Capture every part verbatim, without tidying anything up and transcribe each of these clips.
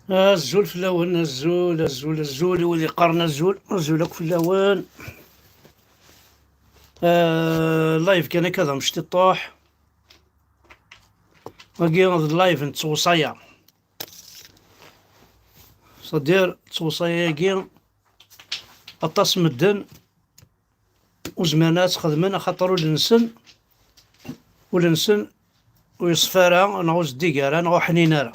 Azul fell-awen, azul, azul, azul i wid iqqaren azul, azul akk fell-awen. Ah, live kan akka d amectiṭuḥ. Wagi d live n tewṣaya. C'est-à-dire, tewṣaya-agi, aṭas medden ur zmiren ad tt-xedmen, axaṭer ul-nsen, ul-nsen ur yeṣfi ara, neɣ ur zeddig ara, neɣ ur ḥnin ara.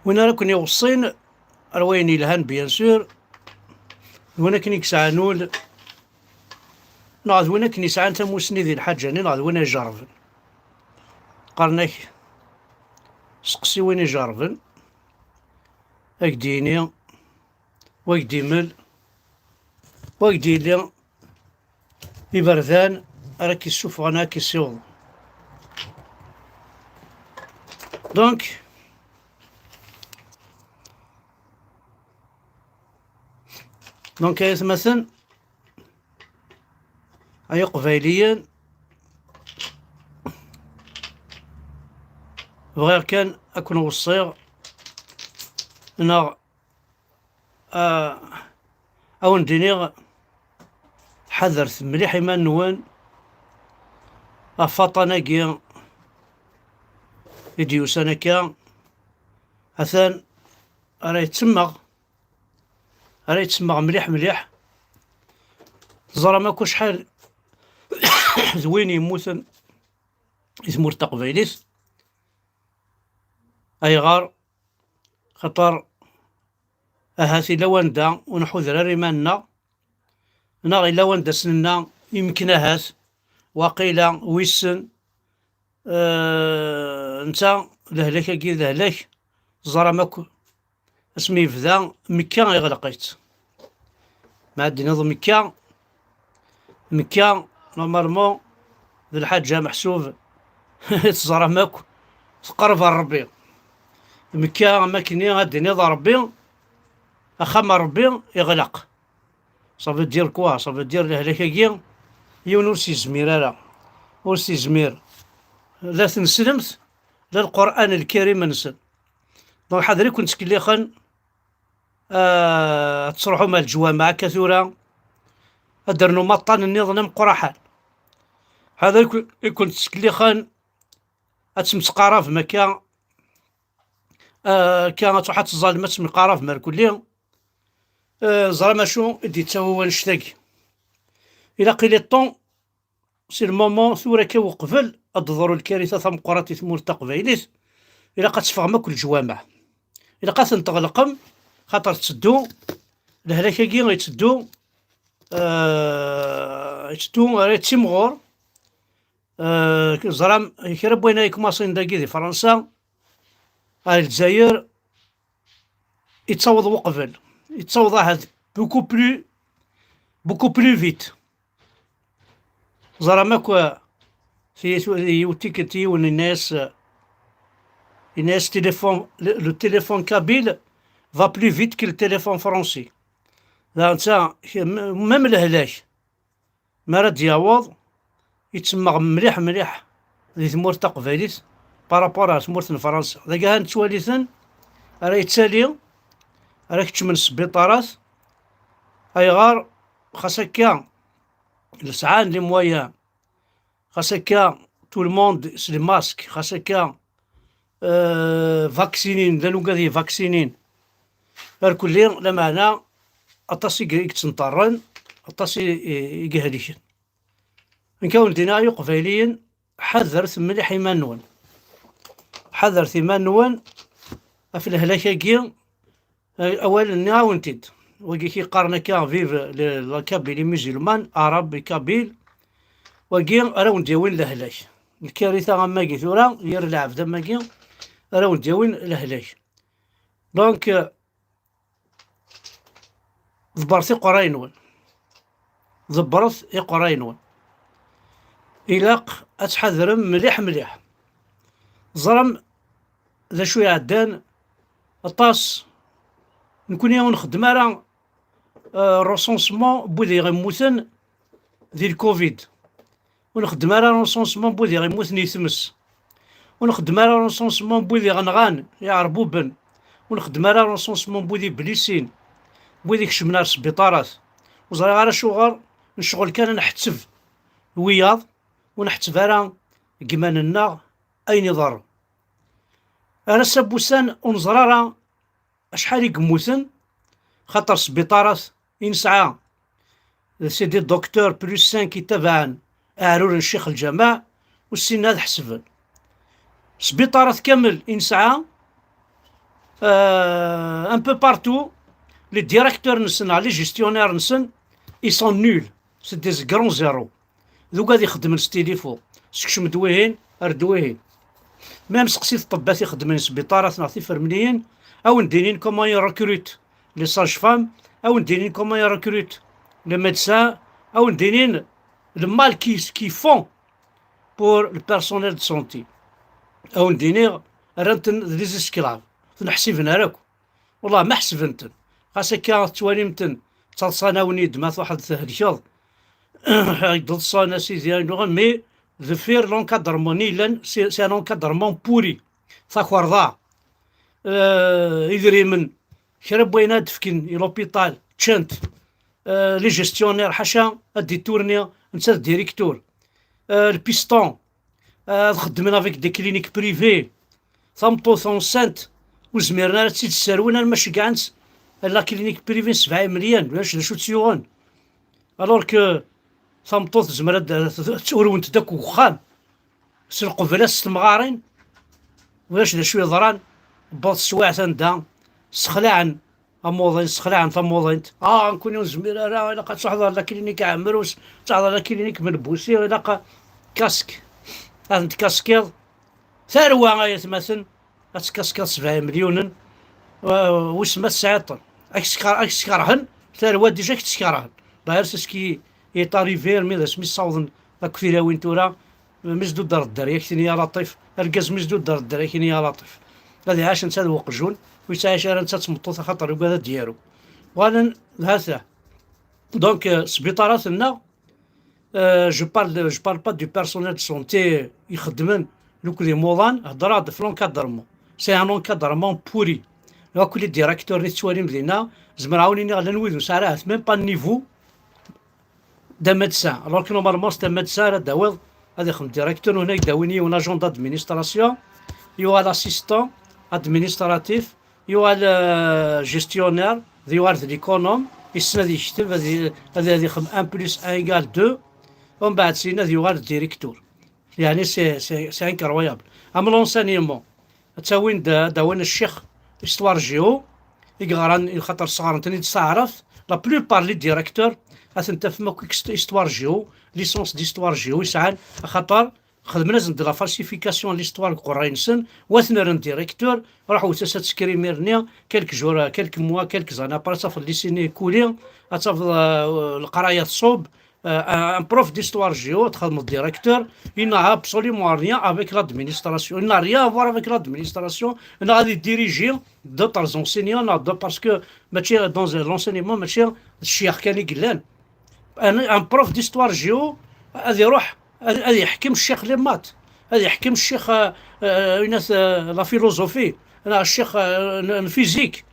Win ara ken-iweṣṣin ar wayen yelhan, bien sûr, d win akken i yesɛan ul, neɣ d win akken yesɛan tamusni di lḥaǧa-nni, neɣ d win ijerrben. Qqaren-ak, seqsi win ijerrben, ad k-d-yini, wa k-d-imel, wa k-d-yili iberdan ara k-issufɣen, ara k-issiwḍen. Donc, donc, ay atmaten, ay iqbayliyen, bɣiɣ kan ad ken-weṣṣiɣ, neɣ, ah, ad wen-d-iniɣ, ḥadret mliḥ iman-nwen ɣef waṭṭan-agi i d-yusan akka. Atan ara yettemmeɣ, ara yettemmeɣ mliḥ mliḥ. Teẓram akk acḥal d win yemmuten i tmurt taqbaylit. Ayɣer? Xaṭer ahat ila wanda ur nḥuder ara iman-nneɣ, neɣ ila wanda s-nenna yemken ahat, waqila, wissen, eh, netta lehlak-agi d lehlak, teẓram akk asmi yebda Mekka iɣleq-itt. Ma ad d-tiniḍ Mekka, Mekka, normalement, d lḥaǧa meḥsub, teẓram akk, tqerreb ar Rebbi. Mekka, am akken ad d-tiniḍ Rebbi, axxam n Rebbi iɣleq. Ça veut dire quoi? Ça veut dire lehlak-agi, yiwen ur s-yezmir ara. Ur s-yezmir la tneslemt, la Lqur'an Lkarim-nsen. Donc, ḥader i ken-ttkellixen, ah, ad truḥum ar leǧwameɛ akka tura, ad d-rnum aṭṭan nniḍen ameqqraḥan. Ḥader i ken-, i ken-ttkellixen, ad temtqarabem akka, ah, akka ad truḥ ad teẓẓalem, ad temqarabem ar kulli. Ah, ẓram acu i d-yettawi wannect-agi. Ilaq il est temps, c'est le moment, tura akka uqbel ad d-teḍru lkarita tameqqrant i tmurt taqbaylit, ilaq ad teffɣem akk leǧwameɛ. Ilaq ad ten-tɣelqem, xaṭer tetteddu, lehlak-agi yetteddu, ah, yetteddu ara yettimɣur. Ah, ẓram, kra n wayen ay kumaṣin dagi di Fransa, ar Lezzayer, yettaweḍ uqbel, yettaweḍ ahat beaucoup plus, beaucoup plus vite. Ẓram akk, ah, ti-, yiwet tikkelt yiwen yenna-yas, ah, yenna-yas téléphone, le, le téléphone kabyle va plus vite que le téléphone français. Daɣen ta, même lehlak, mi ara d-yaweḍ, yettemmeɣ mliḥ mliḥ di tmurt taqbaylit par rapport ar tmurt n Fransa. Dagi ha nettwali-ten, ara yettali, ara keččmen sbiṭarat. Ayɣer? Xas akka, sɛan les moyens, xas akka, tout le monde s les masques, xas akka, euh, vaccinin, llan ugad yevaccinin. Ar kulli, lameɛna, aṭas i, i yettenṭerren, aṭas i, i, i ihelken. Nekk ad wen-d-iniɣ ay Iqbayliyen, ḥadret mliḥ iman-nwen. Ḥadret iman-nwen ɣef lehlak-agi, eh, awal nniɣ-awen-t-id. Wagi i k-yeqqaren akka, vive le, la Kabylie musulmane, arabe et kabyle. Wagi ara wen-d-yawin lehlak. Lkarita am wagi tura, yir lɛebd am wagi, ara wen-d-yawin lehlak. Donc, euh, ḍebbret iqerray-nwen. Ḍebbret iqerray-nwen. Ilaq ad tḥadrem mliḥ mliḥ. Ẓrem d acu iɛeddan, aṭas, nekkni ur nxeddem ara, euh, recensement n wid i ɣ-immuten di lcovid. Ur nxeddem ara recensement n wid i ɣ-immuten i tmes. Ur nxeddem ara recensement n wid iɣenɣan, iɛerbuben. Ur nxeddem ara recensement n wid iblisin, n wid ikecmen ar sbiṭarat. Ur ẓriɣ ara acuɣer necɣel kan ad nḥetteb wiyaḍ, ur nḥetteb ara deg iman-nneɣ ayen iḍerrun. Ar ass-a n wussan ur neẓri ara acḥal i yemmuten, xaṭer sbiṭarat i nesɛa, c'est des docteurs plus cinq itabaɛen aɛrur n ccix lǧameɛ, ur ssinen ad ḥesben. Sbiṭarat kamel i nesɛa, euh, un peu partout, les directeurs-nsen neɣ les gestionnaires-nsen, ils sont nuls, c'est des grands zéros. D ugad ixeddmen s tilifu, sekcem-d wihin, err-d wihin. Même seqsi ṭṭebbat ixeddmen s sbiṭarat neɣ tifremliyin, ad wen-d-inin comment ils recrutent les sages-femmes, ad wen-d-inin comment ils recrutent les médecins, ad wen-d-inin le mal qu'ils qu'ils font pour le personnel de santé. Ad wen-d-iniɣ, rran-ten d les esclaves, ur ten-ḥsiben ara akk. Wallah, ma ḥesben-ten. Xas akka tettwalim-ten d taḍsa-nwen-id, ma truḥeḍ thelkeḍ, d ḍsan, a sidi, ayen yuɣen, mais deffir l'encadrement-nni yellan, c'est c'est un encadrement pourri. Takerḍa, euh, idrimen, kra n wayen ad d-fken i l'hôpital, ččant, euh, les gestionnaires, ḥaca ad d-iturni, netta d directeur. Euh, le piston, euh, ad xeddmen avec des cliniques privées. Tameṭṭut enceinte, ur zmiren ara ad tt-id-sserwin arma ceggɛen-tt la clinique privée n sebɛa imelyan, ulac d acu tt-yuɣen. Alors que tameṭṭut tezmer ad d-, ad tt-urwent-d akk deg uxxam. S lqebla s temɣarin, ulac d acu yeḍran, wweḍ teswiɛt anda ssexlaɛen amuḍin, ssexlaɛen tamuḍint. Ah, nekkni ur nezmir ara, ilaq ad truḥeḍ ɣer la clinique Ɛemrus, ad truḥeḍ ɣer la clinique Menbusi, ilaq a-, kask. Ad tent-kaskiḍ. Tarwa, ay atmaten, ad tkaskiḍ sebɛa imelyunen, w-, wissen ma tesɛiḍ-ten. Ad k-skar-, ad k-skerhen, tarwa déjà ad k-skerhen. D'ailleurs, c'est ce qui est arrivé, armi d asmi ssawḍen akk tilawin tura, mi s-d-udder dderya, ak-tini ya Laṭif, argaz mi s-d-udder dderya, ak-tini ya Laṭif. Ad iɛac netta d weqjun, ur yettɛic ara netta d tmeṭṭut, axaṭer yugad ad d-yaru. Uɣalen d hata. Donc, euh, sbiṭarat-nneɣ, euh, je parle, je parle pas du personnel de santé ixeddmen, lukk d imuḍan, heddreɣ-d ɣef l'encadrement. C'est un encadrement pourri. Akk les directeurs-nni tettwalim dinna, zemreɣ ad wen-iniɣ llan wid ur nesɛi ara ahat même pas le niveau d'un médecin. Alors que normalement, c'est un médecin ara d-tawiḍ, ad ixdem directeur, u hna ad k-d-awin yiwen agent d'administration, yuɣal assistant administratif, yuɣal, euh, gestionnaire, d yuɣal d l'économe, yessen ad yekteb, ad y-, ad, ad ixdem un plus un égale deux, umbeɛd syin ad yuɣal d directeur. Yeɛni c'est, c'est, c'est incroyable. Am l'enseignement, ad tawin d, ad d-awin ccix histoire géo, i yeɣran, i xaṭer sɣaren-ten-id s taɛrabt, la plupart les directeurs, ad ten-tafem akk histoire géo, licence d'histoire géo i sɛan, axaṭer xedmen-asen-d la falsification n l'histoire deg uqerray-nsen, wa ten-rren directeur, ruḥ wet-as ad tekker imir-nni, quelques jours, quelques mois, quelques années après, ad tafeḍ lycée-nni yekkuli, ad tafeḍ, euh, leqraya tṣubb, euh, un, un prof d'histoire géo, txedmeḍ directeur, il n'a absolument rien avec l'administration, il n'a rien à voir avec l'administration, neɣ ad idiriji d'autres enseignants, neɣ de, parce que mačči dans l'enseignement, mačči d ccyax kan i yellan. Un, un prof d'histoire géo, ad iruḥ, ad, ad yeḥkem ccix les maths, ad yeḥkem ccix, euh, euh, une, euh, la philosophie, neɣ ccix, euh, n, n physique.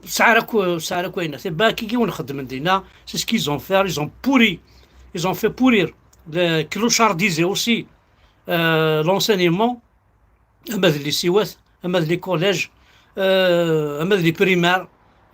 Sɛar akk, sɛar akk ayennat. Et ben, kiki wen xeddmen dinna, c'est ce qu'ils ont fait, ils ont pourri, ils ont fait pourrir, le, clochardiser aussi, euh, l'enseignement, ama d lycéwat, ama d les collèges, euh, ama d les primaires,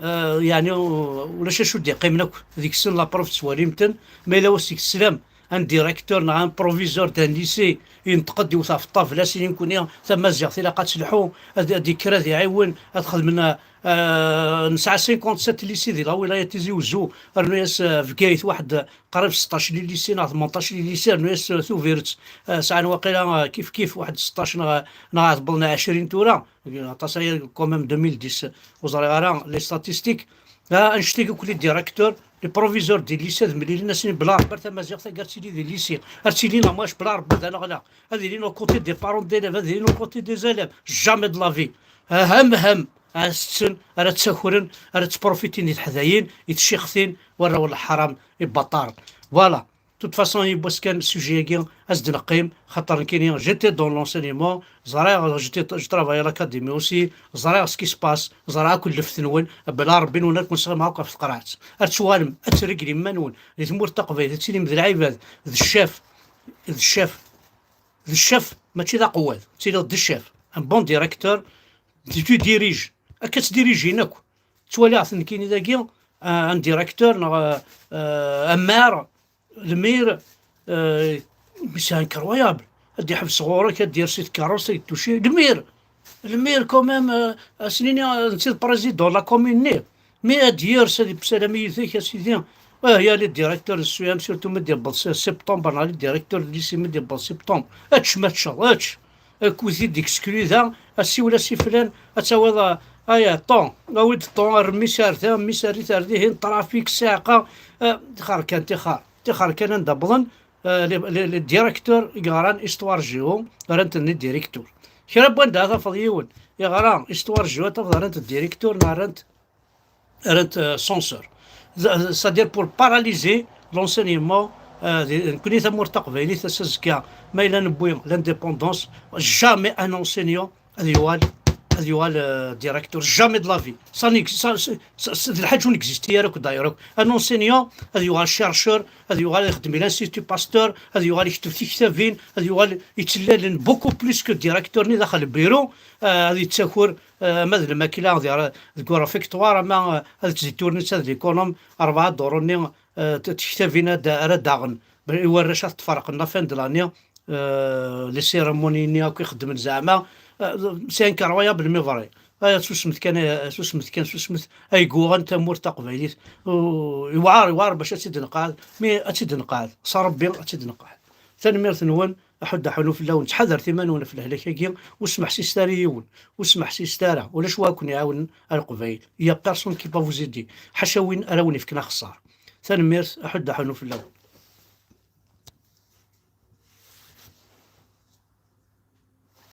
euh, yeɛni u-, ulac acu d-yeqqimen akk deg-sen, la preuve tettwalim-ten, ma yella wass deg teslam, un directeur neɣ un proviseur d'un lycée, yenṭeq-d, iwet ɣef ṭṭabla, s-inin nekkni tamaziɣt ilaq ad telḥu, ad, ad ikker ad iɛiwen, ad xedmen, euh, nesɛa cinquante-sept lycées di la wilaya Tizi Uzzu, rnu-yas, euh, Bgayet waḥed qrib seṭṭac les lycées neɣ tmenṭac les lycées, rnu-yas, euh, Tubiret, euh, sɛan waqila, euh, kif kif waḥed seṭṭac neɣ, neɣ ad wwḍen ɛecrin tura, aṭas aya quand même deux mille dix, ur ẓriɣ ara les statistiques. Ha, annect-agi akk les directeurs, les proviseurs des lycées ad mlilen, ad s-inin bla Rebbi ar tamaziɣt-agi ar tili di lycée, ar tili la moche bla Rebbi d aneɣla, ad ilin aux côtés des parents d'élèves, ad ilin aux côtés des élèves, jamais de la vie. Ahem, ahem, ara setten, ara ttakren, ara ttprofitin i teḥdayin, i tcixtin, warraw n leḥram, ibaṭaren. Voilà. De toute façon, yiwwas kan sujet-agi, ad s-d-neqqim, xaṭer nekkini, j'étais dans l'enseignement, ẓriɣ, j'étais, je travaille à l'académie aussi, ẓriɣ ce qui se passe, ẓriɣ akk lleft-nwen, bla Rebbi-nwen ad ken-sɣimeɣ akk ɣef tqerɛet. Ad tuɣalem, ad treglem iman-nwen, di tmurt taqbaylit, ad tilim d lɛibad, d ccaf, d ccaf, d ccaf, mačči d aqewwad, ad tiliḍ d ccaf, un bon directeur, tu diriges, akka ttdirijin akk. Ttwaliɣ-t nekkini dagi, euh, un directeur, neɣ, euh, euh, un maire, le maire, euh, mais c'est incroyable. Ad d-iḥbes ɣur-k, ad d-yers i tkeṛṛust, ad yettuci. Le maire, le maire quand même, euh, ad s-nini, euh, netta d président la commune-nni. Mais ad d-yers, ad yemsalam yid-k, a sidi. Ah, ya les directeurs de C E M, surtout mi d-yewweḍ s-, septembre, neɣ les directeurs de lycée mi d-yewweḍ septembre. Ečč ma teččeḍ, ečč. Akud i d-exclu da, asiwel-as i flan, ad tawiḍ, ah, aya, ton, awi-d ton, rrem-is ar da, mmi-s err-it ar dihin, trafic, ssiɛqa, ah, tixer kan, tixer, tixer kan anda wwḍen, ah, les, les, les directeurs i yeɣran histoire géo, rran-ten les directeurs. Kra n wanda ad tafeḍ yiwen yeɣra histoire géo, ad tafeḍ rran-t directeur, neɣ rran-t rran-t, euh, censeur. C'est-à-dire pour paralyser l'enseignement, euh, di, nekkni tamurt taqbaylit, ass azekka, ma yella newwi l'indépendance, jamais un enseignant ad yuɣal, ad yuɣal, euh, directeur, jamais de la vie. Ça n'ex-, ça, ça, ça, c'est d lḥaǧa ur n'existe ara akk d'ailleurs. Un enseignant ad yuɣal chercheur, ad yuɣal ixeddem i l'Institut Pasteur, ad yuɣal yekteb tiktabin, ad yuɣal yettellalen beaucoup plus que directeur-nni daxel lbiru, euh, ad yettaker, euh, ama d lmakla di, deg urefektuar, ama, euh, ad ttdituren netta d l'économe, rebɛa duṛu-nni, euh, t-, tektabin ad, ara d-aɣen. I warrac ad t-ferqen la fin de l'année, euh, les cérémonies-nni akk ixeddmen zeɛma, euh, c'est incroyable, mais vrai. Aya susmet kan, aya susmet kan, susmet. Ay yuɣen tamurt taqbaylit. U-, yewɛer, yewɛer bac ad tt-id-nqeɛd, mais ad tt-id-nqeɛd. S Ṛebbi ad tt-id-nqeɛd. Tanemmirt-nwen, aḥuddu aḥunu fell-awen. Ttḥadaret iman-nwen ɣef lehlak-agi, ur smeḥsiset ara i yiwen, ur smeḥsiset ara. Ulac wa ken-iɛawnen a Leqbayel. Il y a personne qui va vous aider. Ḥaca win ara wen-ifken axeṣṣar. Tanemmirt, aḥuddu aḥunu fell-awen.